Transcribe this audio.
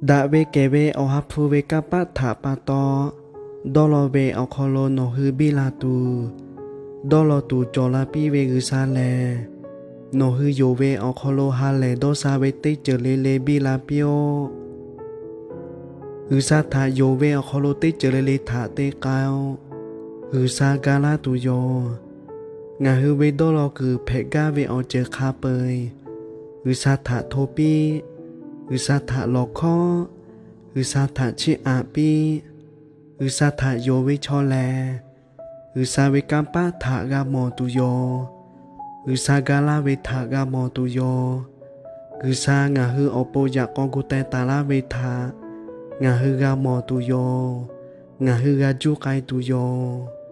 Daꞈ ve kehˬ ve Awˬ ha hpu ve kanˇ paˆ htaꞈ pa taw, dawˇ law ve awˬ hk'aw lo nawˬ hui biˇ la tuˬ, dawˇ law tuˬ cawˬ la piˇ ve G'uiˬsha lehˬ, nawˬ hui yonˍ ve awˬ hk'aw lo ha lehˬ dawˇ sha ve teˇ ceuˬ le le biˇ la piˇ-oˆ. G'uiˬsha htaꞈ yonˍ ve awˬ hk'aw lo teˇ ceuˬ le le htaꞈ te k'ai-oˆ. G'uiˬsha ga laˇ tuˬ yoˬ. Ngaˬ hui ve dawˇ law kuiˬ hpehꞈ gaˇ ve awˬ ceuˬ hk'a peu-eˬ G'uiˬsha htaꞈ hto piˇ. G'uiˬsha htaꞈ lawˬ hkawˉ. G'uiˬsha htaꞈ chiˇ aꞈ piˇ. G'uiˬsha htaꞈ yonˍ ve chaw lehˬ, G'uiˬsha ve kanˇ paˆ htaꞈ g'a mawˬ tuˬ yoˬ. G'uiˬsha ga laˇ ve htaꞈ g'a mawˬ tuˬ yoˬ. G'uiˬsha ngaˬ hui awˬ pon yaꞈ k'aw gu teh taˍ laˇ ve htaꞈ ngaˬ hui g'a mawˬ tuˬ yoˬ. Ngaˬ hui g'a juˇ k'ai tuˬ yoˬ.